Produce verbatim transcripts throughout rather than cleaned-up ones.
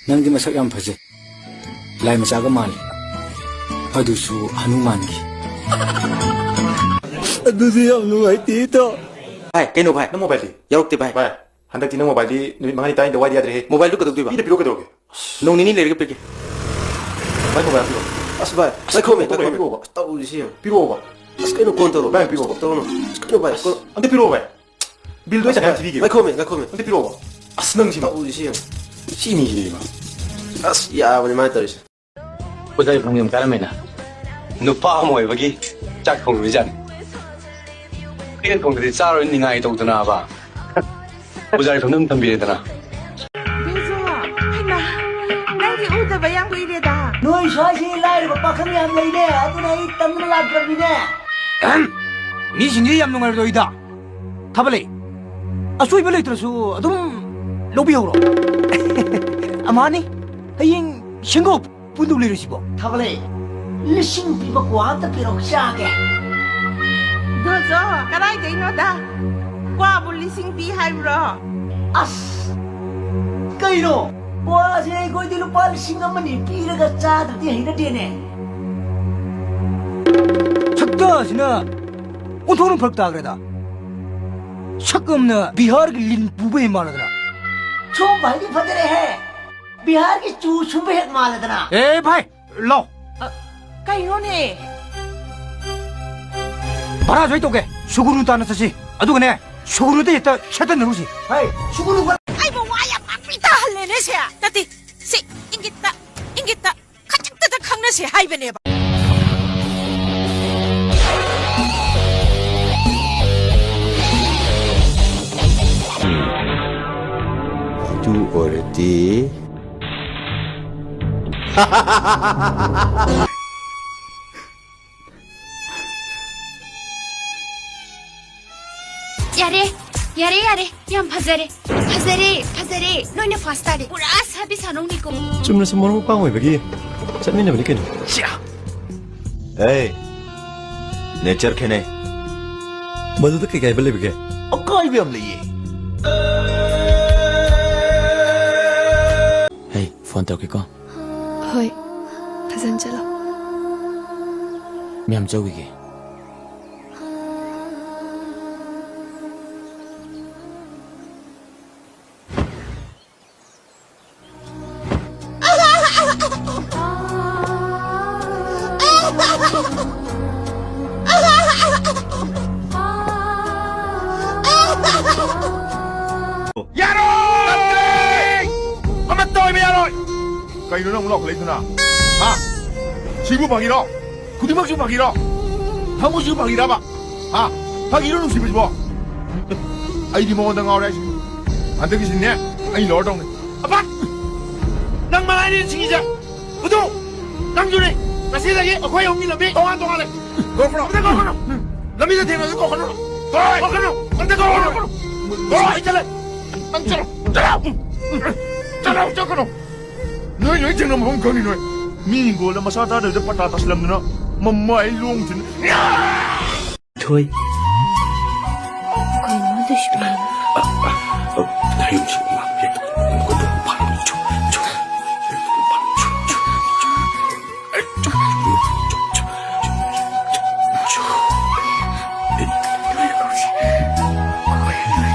ꯅꯪꯗꯤ ꯃꯁꯛ ꯌꯥꯝ ꯐꯖꯩ꯫ ꯂꯥꯏ ꯃꯆꯥꯒ ꯃꯥꯜꯂꯤ꯫ ꯑꯗꯨꯁꯨ ꯍꯅꯨꯃꯥꯟꯒꯤ꯫ ꯑꯗꯨꯗꯤ ꯌꯥꯝ ꯅꯨꯡꯉꯥꯏꯇꯦ, ꯏꯇꯥꯎ꯫ ꯚꯥꯏ, ꯀꯩꯅꯣ ꯚꯥꯏ? ꯅꯪ ꯃꯣꯕꯥꯏꯜꯗꯤ? ꯌꯥꯎꯔꯛꯇꯦ ꯚꯥꯏ꯫ ꯚꯥꯏ, ꯍꯟꯗꯛꯇꯤ ꯅꯪ ꯃꯣꯕꯥꯏꯜꯗꯤ ꯅꯨꯃꯤꯠ ꯃꯉꯥꯅꯤ ꯇꯔꯥꯅꯤꯗ ꯋꯥꯏꯗ ꯌꯥꯗ꯭ꯔꯦꯍꯦ꯫ ꯃꯣꯕꯥꯏꯜꯗꯨ ꯀꯩꯗꯧꯗꯣꯏꯕ? ꯃꯤꯗ ꯄꯤꯔꯣ ꯀꯩꯗꯧꯔꯒꯦ? ꯅꯣꯡ ꯅꯤꯅꯤ ꯂꯩꯔꯒ ꯄꯤꯔꯒꯦ꯫ ꯚꯥꯏ, ꯃꯣꯕꯥꯏꯜ ꯄꯤꯔꯣ꯫ ꯑꯁ ꯚꯥꯏ, ꯑꯁ, ꯂꯩꯈꯣꯝꯃꯦ, ꯄꯤꯔꯣ, ꯂꯩꯈꯣꯝꯃꯦ꯫ ꯄꯤꯔꯣꯕ꯫ ꯑꯁ, ꯇꯧꯔꯤꯁꯤ ꯌꯦꯡꯉꯨ꯫ ꯄꯤꯔꯣꯕ꯫ ꯑꯁ, ꯀꯩꯅꯣ ꯀꯣꯟ ꯇꯧꯔꯣ꯫ ꯚꯥꯏ, ꯄꯤꯔꯣꯕ꯫ ꯇꯧꯔꯨꯅꯨ꯫ ꯑꯁ, ꯀꯩꯅꯣ ꯚꯥꯏ, ꯑꯁ, ꯀꯣꯟ-, ꯑꯝꯇ ꯄꯤꯔꯣꯕ ꯚꯥꯏ꯫ ꯕꯤꯜꯗꯣ ꯑꯩ ꯆꯠꯈ꯭ꯔꯦ, ꯊꯤꯕꯤꯒꯦ꯫ ꯂꯩꯈꯣꯝꯃꯦ, ꯂꯩꯈꯣꯝꯃꯦ꯫ ꯑꯝꯇ ꯄꯤꯔꯣꯕ꯫ ꯑꯁ, ꯅꯪꯁꯤꯃ꯫ ꯇꯧꯔꯤꯁꯤ ꯌꯦꯡꯉꯨ꯫ ꯁꯤ ꯃꯤꯁꯤꯗꯤꯕ꯫ ꯑꯁ, ꯌꯥꯕꯅꯤ ꯃꯥꯅ ꯇꯧꯔꯤꯁꯦ꯫ ꯑꯣꯖꯥ ꯏꯐꯝꯒꯤ ꯑꯃ ꯀꯥꯔꯝꯃꯦꯅ꯫ ꯅꯨꯄꯥ ꯑꯃ ꯑꯣꯏꯕꯒꯤ ꯆꯥꯛ ꯊꯣꯡꯂꯤꯖꯥꯠꯅꯤ꯫ ꯑꯩꯅ ꯊꯣꯡꯗ꯭ꯔꯗꯤ ꯆꯥꯔꯣꯏ ꯅꯤꯡꯉꯥꯏ ꯇꯧꯗꯅꯕ꯫ ꯑꯣꯖꯥ ꯏꯐꯝꯗ ꯑꯗꯨꯝ ꯊꯝꯕꯤꯔꯦꯗꯅ꯫ ꯕꯤꯖꯨ, ꯍꯩꯃꯥ, ꯅꯪꯗꯤ ꯎꯗꯕ ꯌꯥꯝ ꯀꯨꯏꯔꯦꯗ꯫ ꯅꯣꯏ ꯁ꯭ꯋꯥꯏꯁꯤ ꯂꯥꯏꯔꯕ ꯄꯥꯈꯪ ꯌꯥꯝ ꯂꯩꯅꯦ, ꯑꯗꯨꯅ ꯑꯩ ꯇꯝꯗꯅ ꯂꯥꯛꯇ꯭ꯔꯕꯅꯤꯅꯦ꯫ ꯑꯍꯝ! ꯃꯤꯁꯤꯡꯁꯤ ꯌꯥꯝ ꯅꯨꯡꯉꯥꯏꯔꯣꯏꯗ꯫ ꯊꯥꯕꯂꯩ, ꯑꯁꯣꯏꯕ ꯂꯩꯇ꯭ꯔꯁꯨ ꯑꯗꯨꯝ ꯂꯧꯕꯤꯍꯧꯔꯣ꯫ ꯑꯃꯍꯥꯅꯤ, ꯍꯌꯦꯡ ꯁꯦꯡꯗꯣꯛ ꯄꯨꯟꯗꯧ ꯂꯩꯔꯤꯁꯤꯕꯣ? ꯊꯥꯕꯂꯩ, ꯂꯤꯁꯤꯡ ꯄꯤꯕ ꯀ꯭ꯋꯥ ꯑꯝꯇ ꯄꯤꯔꯛꯑꯣ, ꯆꯥꯒꯦ꯫ ꯗꯣꯖꯣ, ꯀꯗꯥꯏꯗꯩꯅꯣꯗ? ꯀ꯭ꯋꯥꯕꯨ ꯂꯤꯁꯤꯡ ꯄꯤ ꯍꯥꯏꯕ꯭ꯔꯣ? ꯑꯁ, ꯀꯩꯅꯣ? ꯀ꯭ꯋꯥꯁꯦ ꯑꯩꯈꯣꯏꯗꯤ ꯂꯨꯄꯥ ꯂꯤꯁꯤꯡ ꯑꯃꯅꯤ ꯄꯤꯔꯒ ꯆꯥꯗ꯭ꯔꯗꯤ ꯍꯩꯅꯗꯦꯅꯦ꯫ ꯁꯛꯇꯥꯁꯤꯅ ꯑꯣꯟꯊꯣꯛꯅ ꯐꯔꯛ ꯇꯥꯈ꯭ꯔꯦꯗ꯫ ꯁꯛ ꯑꯃꯅ ꯕꯤꯍꯥꯔꯒꯤ ꯂꯤꯟ ꯄꯨꯕ ꯍꯦꯛ ꯃꯥꯜꯂꯗꯅ꯫ ꯁꯣꯝꯕ ꯍꯥꯏꯗꯤ ꯐꯖꯔꯦꯍꯦ꯫ ꯕꯤꯍꯥꯔꯒꯤ ꯆꯨ ꯁꯨꯝꯕ ꯍꯦꯛ ꯃꯥꯜꯂꯗꯅ꯫ ꯑꯦ ꯚꯥꯏ, ꯂꯥꯎ꯫ ꯑ, ꯀꯩꯅꯣꯅꯦ? ꯚꯔꯥꯁꯨ ꯑꯩ ꯇꯧꯒꯦ꯫ ꯁꯨꯒꯨꯅꯨ ꯇꯥꯟꯅ ꯆꯠꯁꯤ꯫ ꯑꯗꯨꯒꯅꯦ, ꯁꯨꯒꯨꯅꯨꯗ ꯍꯦꯛꯇ ꯁꯦꯠꯇꯟꯅꯔꯨꯁꯤ꯫ ꯍꯩ, ꯁꯨꯒꯨꯅꯨ ꯚꯔꯥ- ꯑꯩꯕꯨ ꯋꯥ ꯌꯥꯝ ꯉꯥꯡꯕꯤ ꯇꯥꯍꯜꯂꯦꯅꯦ ꯁꯦ꯫ ꯅꯠꯇꯦ, ꯁꯤ ꯏꯪꯒꯤꯠꯇ, ꯏꯪꯒꯤꯠꯇ ꯈꯖꯤꯛꯇꯗ ꯈꯪꯅꯁꯦ ꯍꯥꯏꯕꯅꯦꯕ꯫ ꯑꯗꯨ ꯑꯣꯏꯔꯗꯤ꯫ ꯌꯥꯔꯦ, ꯌꯥꯔꯦ, ꯌꯥꯔꯦ꯫ ꯌꯥꯝ ꯐꯖꯔꯦ꯫ ꯐꯖꯔꯦ, ꯐꯖꯔꯦ꯫ ꯅꯣꯏꯅ ꯐꯥꯔꯁ ꯇꯥꯔꯦ꯫ ꯄꯨꯔꯥ ꯁꯥꯕꯤ ꯁꯥꯅꯧꯅꯤꯀꯣ꯫ ꯆꯨꯝꯅꯁꯨ ꯃꯔꯨꯞ ꯃꯄꯥꯡ ꯑꯣꯏꯕꯒꯤ ꯆꯠꯃꯤꯟꯅꯕꯅꯤ ꯀꯩꯅꯣ꯫ ꯁꯤꯌꯥ! ꯑꯦ, ꯅꯦꯆꯔ ꯈꯦꯠꯅꯩ꯫ ꯃꯗꯨꯗ ꯀꯩ ꯀꯥꯏꯕ ꯂꯩꯕꯒꯦ? ꯑꯀꯥꯏꯕ ꯌꯥꯝ ꯂꯩꯌꯦ꯫ ꯍꯩ, ꯐꯣꯟ ꯇꯧꯔꯛꯀꯦꯀꯣ꯫ ꯍꯣꯏ, ꯐꯖꯅ ꯆꯠꯂꯣ꯫ ꯃꯌꯥꯝ ꯆꯧꯈꯤꯒꯦ꯫ ꯌꯥꯔꯣꯏ! ꯑꯃꯠꯇ ꯑꯣꯏꯕ ꯌꯥꯔꯣꯏ! ꯀꯩꯅꯣ ꯅꯪ ꯑꯃꯨꯛ ꯂꯥꯎꯈꯠꯂꯛꯏꯗꯨꯅ? ꯍꯥ? ꯁꯤꯕꯨ ꯐꯥꯒꯤꯔꯣ? ꯈꯨꯗꯤꯡꯃꯛꯁꯨ ꯐꯥꯒꯤꯔꯕ? ꯊꯃꯣꯏꯁꯨ ꯐꯥꯒꯤꯔꯕ? ꯍꯥ? ꯐꯥꯒꯤꯔꯣ ꯅꯨꯡꯁꯤꯕꯁꯤꯕꯣ? ꯑꯩꯗꯤ ꯃꯉꯣꯟꯗ ꯉꯥꯎꯔꯦ ꯍꯥꯏꯁꯤꯅꯤ꯫ ꯍꯟꯗꯛꯀꯤꯁꯤꯅꯦ, ꯑꯩ ꯂꯧꯔ ꯇꯧꯅꯤ꯫ ꯑꯄꯥ! ꯅꯪ ꯃꯉꯥꯏꯔꯦ ꯁꯤꯡꯉꯤꯁꯦ꯫ ꯎꯗꯨ! ꯅꯪꯁꯨꯅꯦ! ꯉꯁꯤꯗꯒꯤ ꯑꯩꯈꯣꯏ ꯑꯍꯨꯝꯒꯤ ꯂꯝꯕꯤ ꯇꯣꯉꯥꯟ ꯇꯣꯉꯥꯟꯂꯦ꯫ ꯀꯧꯔꯛꯀꯅꯨ! ꯑꯝꯇ ꯀꯧꯔꯛꯀꯅꯨ! ꯂꯝꯕꯤꯗ ꯊꯦꯡꯅꯁꯨ ꯀꯧꯔꯛꯀꯅꯨ! ꯀꯧꯔꯛꯀꯅꯨ! ꯑꯝꯇ ꯀꯧꯔꯛꯀꯅꯨ! ꯀꯧꯔꯛꯑꯣꯏ! ꯆꯠꯂꯦ! ꯅꯪ ꯆꯠꯂꯣ! ꯆꯠꯂꯣ! ꯆꯠꯂꯣ! ꯆꯠꯀꯅꯨ! ꯅꯣꯏ ꯂꯣꯏ ꯊꯦꯡꯅ ꯃꯐꯝ ꯈꯪꯅꯤ ꯅꯣꯏ꯫ ꯃꯤ ꯍꯤꯡꯒꯣꯜꯗ ꯃꯁꯥ ꯊꯥꯗꯕꯤꯗ ꯄꯇꯥ ꯇꯥꯁꯤꯜꯂꯝꯗꯅ ꯃꯃꯥꯏ ꯂꯣꯡꯁꯤꯅ꯫ ꯊꯣꯏ꯫ ꯀꯩꯅꯣ ꯑꯗꯨꯁꯨ? ꯍꯌꯦꯡꯁꯨ ꯉꯥꯛ ꯍꯦꯛ ꯐꯥꯔꯝ ꯆꯨ, ꯆꯨ꯫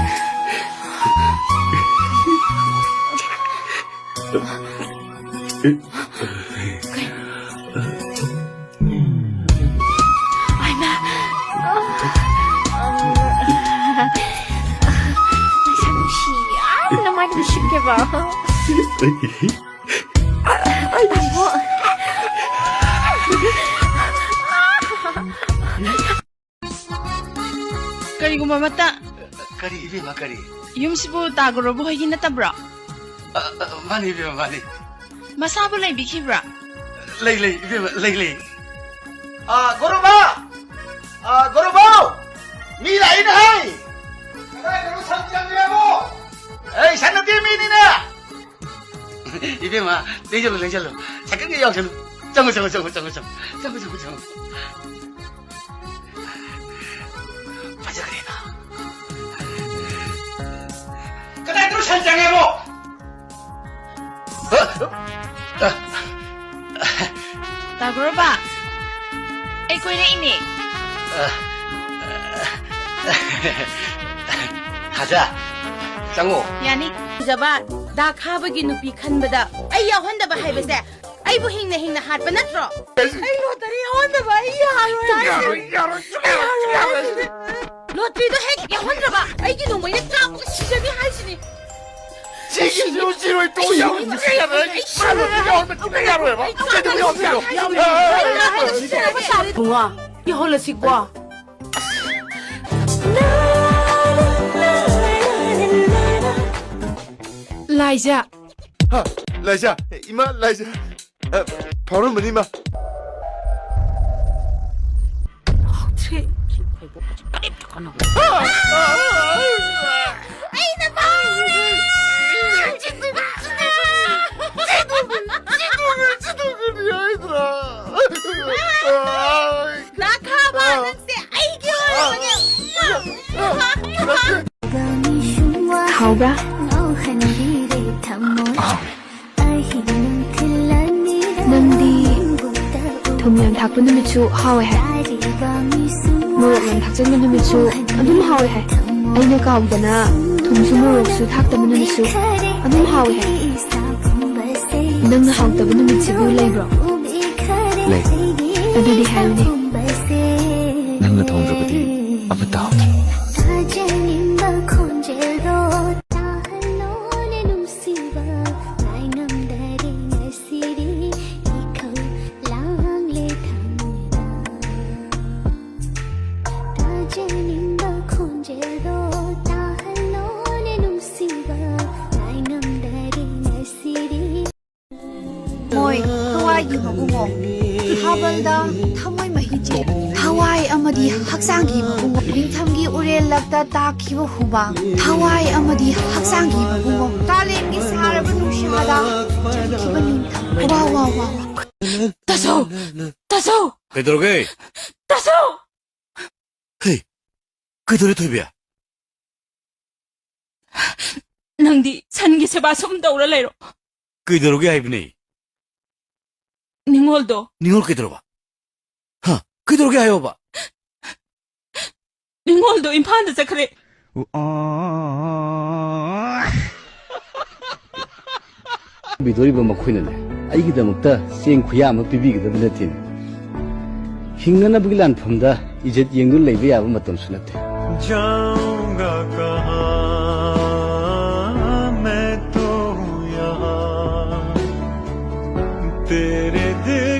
ꯍꯩꯃꯥ! ꯅꯁꯛ ꯅꯨꯡꯁꯤ꯫ ꯑꯥ, ꯅꯃꯥꯏꯗꯣ ꯅꯨꯡꯁꯤꯠꯀꯦꯕ꯫ ꯑꯕꯣꯛ꯫ ꯀꯔꯤꯒꯨꯝꯕ ꯑꯃꯇ꯫ ꯀꯔꯤ ꯏꯕꯦꯝꯃ, ꯀꯔꯤ? ꯌꯨꯝꯁꯤꯕꯨ ꯇꯥꯒꯣꯔꯣꯕꯨ ꯍꯣꯏꯒꯤ ꯅꯠꯇꯕ꯭ꯔꯣ? ꯑ, ꯑ, ꯃꯥꯅꯤ ꯏꯕꯦꯝꯃ, ꯃꯥꯅꯤ꯫ ꯃꯁꯥꯕꯨ ꯂꯩꯕꯤꯈꯤꯕ꯭ꯔꯥ? ꯂꯩ, ꯂꯩ, ꯏꯕꯦꯝꯃ, ꯂꯩ, ꯂꯩ꯫ ꯑ, ꯒꯣꯔꯣꯕꯥ! ꯑ, ꯒꯣꯔꯣꯕꯥꯎ! ꯃꯤ ꯂꯥꯛꯏꯅꯦ ꯍꯩ! ꯀꯗꯥꯏꯗꯅꯣ ꯁꯟ ꯆꯪꯉꯦꯕꯣ? ꯑꯩ ꯁꯟ ꯅꯠꯇꯦ, ꯃꯤꯅꯤꯅꯦ! ꯏꯕꯦꯝꯃ, ꯂꯩꯖꯜꯂꯨ, ꯂꯩꯖꯜꯂꯨ꯫ ꯁꯥꯏꯀꯜꯒ ꯌꯥꯎꯁꯜꯂꯨ꯫ ꯆꯪꯉꯨ, ꯆꯪꯉꯨ, ꯆꯪꯉꯨ, ꯆꯪꯉꯨ, ꯆꯪꯉꯨ꯫ ꯆꯪꯉꯨ, ꯆꯪꯉꯨ, ꯆꯪꯉꯨ꯫ ꯐꯖꯈ꯭ꯔꯦꯗ꯫ ꯀꯗꯥꯏꯗꯅꯣ ꯁꯟ ꯆꯪꯉꯦꯕꯣ? ꯍ! ꯇꯥꯒ꯭ꯔꯣꯕ, ꯑꯩ ꯀꯣꯏꯔꯛꯏꯅꯦ꯫ ꯍꯥꯖꯥ, ꯆꯪꯉꯣ꯫ ꯌꯥꯅꯤ꯫ ꯐꯖꯕ, ꯗꯥ ꯈꯥꯕꯒꯤ ꯅꯨꯄꯤ ꯈꯟꯕꯗ ꯑꯩ ꯌꯥꯎꯍꯟꯗꯕ ꯍꯥꯏꯕꯁꯦ ꯑꯩꯕꯨ ꯍꯤꯡꯅ ꯍꯤꯡꯅ ꯍꯥꯠꯄ ꯅꯠꯇ꯭ꯔꯣ? ꯑꯩ ꯂꯣꯇꯔꯤ ꯌꯥꯎꯍꯟꯗꯕ ꯑꯩ ꯌꯥꯔꯣꯏ ꯍꯥꯏꯁꯤꯅꯤ꯫ ꯌꯥꯔꯣꯏ, ꯌꯥꯔꯣꯏ, ꯁꯨꯡꯌꯥ ꯌꯥꯔꯣꯏ, ꯁꯨꯡꯌꯥ ꯌꯥꯔꯣꯏ꯫ ꯂꯣꯇꯔꯤꯗꯣ ꯍꯦꯛ ꯌꯥꯎꯍꯟꯗ꯭ꯔꯕ ꯑꯩꯒꯤ ꯅꯣꯡꯃꯩꯅ ꯀꯥꯞꯄꯒ ꯁꯤꯖꯅꯤ ꯍꯥꯏꯁꯤꯅꯤ꯫ ꯁꯤꯒꯤꯁꯨ ꯁꯤꯔꯣꯏ ꯇꯣꯛ ꯌꯥꯎꯍꯟꯕ ꯌꯥꯔꯣꯏ꯫ ꯃꯥ ꯂꯣꯇꯔꯤ ꯌꯥꯎꯍꯟꯕ ꯁꯨꯡꯌꯥ ꯌꯥꯔꯣꯏꯕ꯫ ꯀꯩꯗꯧꯕ ꯌꯥꯎꯍꯟꯗꯣꯏꯅꯣ? ꯏꯕꯨꯡꯉꯣ, ꯌꯧꯍꯜꯂꯁꯤꯀꯣ꯫ ꯂꯥꯏꯖꯥ꯫ ꯍꯥ, ꯂꯥꯏꯖꯥ, ꯏꯃꯥ ꯂꯥꯏꯖꯥ꯫ ꯑ, ꯐꯥꯎꯔꯝꯕꯅꯤ, ꯏꯃꯥ꯫ ꯐꯥꯎꯗ꯭ꯔꯦ꯫ ꯑꯩꯅ ꯐꯥꯎꯔꯦ! ꯅꯥꯈꯥꯕ, ꯅꯪꯁꯦ ꯑꯩꯒꯤ ꯑꯣꯏꯔꯕꯅꯦ! ꯍꯥꯎꯕ꯭ꯔꯥ? ꯅꯪꯗꯤ ꯊꯨꯝ ꯌꯥꯝ ꯊꯥꯛꯄ ꯅꯨꯃꯤꯠꯁꯨ ꯍꯥꯎꯋꯦ ꯍꯥꯏ꯫ ꯃꯣꯔꯣꯛ ꯌꯥꯝ ꯊꯥꯛꯆꯟꯕ ꯅꯨꯃꯤꯠꯁꯨ ꯑꯗꯨꯝ ꯍꯥꯎꯋꯦ ꯍꯥꯏ꯫ ꯑꯩꯅ ꯀꯥꯎꯗꯅ ꯊꯨꯝꯁꯨ ꯃꯣꯔꯣꯛꯁꯨ ꯊꯥꯛꯇꯕ ꯅꯨꯃꯤꯠꯁꯨ ꯑꯗꯨꯝ ꯍꯥꯎꯋꯦ ꯍꯥꯏ꯫ ꯅꯪꯅ ꯍꯥꯎꯇꯕ ꯅꯨꯃꯤꯠꯁꯤꯕꯨ ꯂꯩꯕ꯭ꯔꯣ? ꯂꯩ꯫ ꯑꯗꯨꯗꯤ ꯍꯥꯏꯌꯨꯅꯦ꯫ ꯅꯪꯅ ꯊꯣꯡꯗ꯭ꯔꯕꯗꯤ ꯑꯃꯠꯇ ꯍꯥꯎꯇ꯭ꯔꯦ꯫ ꯇꯥꯖꯅꯤꯡꯕ ꯈꯣꯟꯖꯦꯜꯗꯣ ꯇꯥꯍꯜꯂꯣꯅꯦ ꯅꯨꯡꯁꯤꯕ, ꯉꯥꯏꯉꯝꯗꯔꯦ ꯉꯁꯤꯗꯤ ꯏꯈꯧ ꯂꯥꯡꯂꯦ ꯊꯃꯣꯏꯗ꯫ ꯇꯥꯖꯅꯤꯡꯕ ꯈꯣꯟꯖꯦꯜꯗꯣ ꯇꯥꯍꯜꯂꯣꯅꯦ ꯅꯨꯡꯁꯤꯕ, ꯉꯥꯏꯉꯝꯗꯔꯦ ꯉꯁꯤꯗꯤ꯫ ꯃꯣꯏ ꯊꯋꯥꯏꯒꯤ ꯃꯕꯨꯡꯉꯣ, ꯊꯥꯕꯜꯗ ꯊꯃꯣꯏ ꯃꯍꯤ ꯆꯦꯜꯂꯤ꯫ ꯊꯋꯥꯏ ꯑꯃꯗꯤ ꯍꯛꯆꯥꯡꯒꯤ ꯃꯕꯨꯡꯉꯣ, ꯅꯤꯡꯊꯝꯒꯤ ꯎꯔꯦꯜ ꯂꯛꯇ ꯇꯥꯈꯤꯕ ꯍꯨꯃꯥꯡ꯫ ꯊꯋꯥꯏ ꯑꯃꯗꯤ ꯍꯛꯆꯥꯡꯒꯤ ꯃꯕꯨꯡꯉꯣ, ꯀꯥꯂꯦꯟꯒꯤ ꯁꯥꯔꯕ ꯅꯨꯡꯁꯥꯗ ꯆꯝꯈꯤꯕ ꯅꯤꯡꯊꯝ꯫ ꯋꯥ, ꯋꯥ, ꯋꯥ, ꯋꯥ꯫ ꯇꯥꯖꯧ! ꯇꯥꯖꯧ! ꯀꯩꯗꯧꯔꯒꯦ? ꯇꯥꯖꯧ! ꯍꯦ, ꯀꯩꯗꯧꯔꯦ ꯊꯣꯏꯕꯤ? ꯅꯪꯗꯤ ꯁꯟꯒꯤ ꯁꯦꯕꯥ ꯁꯨꯝ ꯇꯧꯔ ꯂꯩꯔꯣ꯫ ꯀꯩꯗꯧꯔꯒꯦ ꯍꯥꯏꯕꯅꯦ? ꯅꯤꯡꯉꯣꯜꯗꯣ꯫ ꯅꯤꯡꯉꯣꯜ ꯀꯩꯗꯧꯔꯕ? ꯍꯥ? ꯀꯩꯗꯧꯔꯒꯦ ꯍꯥꯏꯌꯣꯕ? ꯅꯤꯡꯉꯣꯜꯗꯣ ꯏꯝꯐꯥꯜꯗ ꯆꯠꯈ꯭ꯔꯦ꯫ ꯕꯤꯗꯣꯔꯤꯕ ꯃꯈꯣꯏꯅꯅꯦ, ꯑꯩꯒꯤꯗꯃꯛꯇ ꯆꯦꯡ ꯈꯨꯌꯥ ꯑꯃ ꯄꯤꯕꯤꯒꯗꯕ ꯅꯠꯇꯦꯅꯦ꯫ ꯍꯤꯡꯅꯅꯕꯒꯤ ꯂꯥꯟꯐꯝꯗ ꯏꯖꯠ ꯌꯦꯡꯗꯨꯅ ꯂꯩꯕ ꯌꯥꯕ ꯃꯇꯝꯁꯨ ꯅꯠꯇꯦ꯫ जाऊंगा कहाँ मैं तो हूँ यहाँ, तेरे दिल